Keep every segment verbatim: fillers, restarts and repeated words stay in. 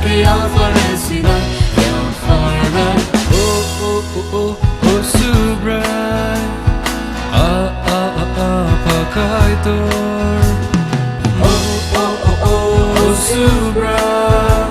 Khe ang pharnai sinai, ang pharnai. O, o, o, o, o Subrai. A, a, a, a, Apha Kaitor. O, o, o, o, o Subrai.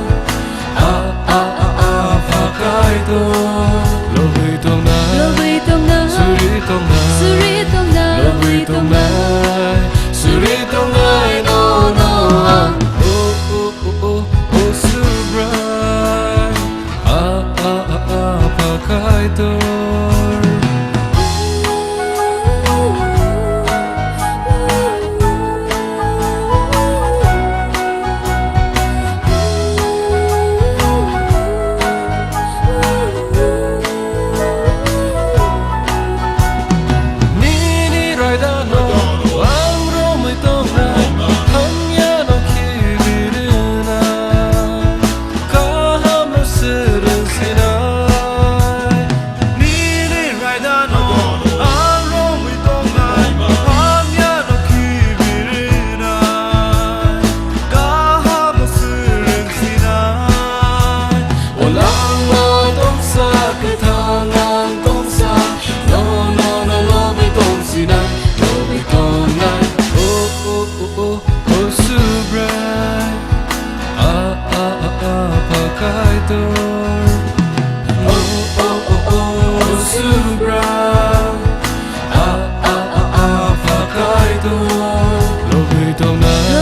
A, a, a, a, Apha Kaitor. Lobwi tongnai. Lobwi tongnai. Suri tongnai. Suri tongnai. Lobwi tongnai. Suri tongnai, no, no, ang. O, o, o, o, o Subrai. A, a, a, a, Apha Kaitor. Nini raidano ang romwi tongnai, hamyano khibi rwnai, kaham no swrwng sinai. Nini raidano ang romwi tongnai, hamyano khibi rwnai, kaham no swrwng sinai. O langmao tongsa kwthang ang tongsa, no, no, no, lobwi tongsinai, lobwi tongnai. O, o, o, o, o Subrai. A, a, a, a, Apha Kaitor. O, o, o, o Subrai. A, a, a, a, Apha Kaitor. Lobwi tongnai.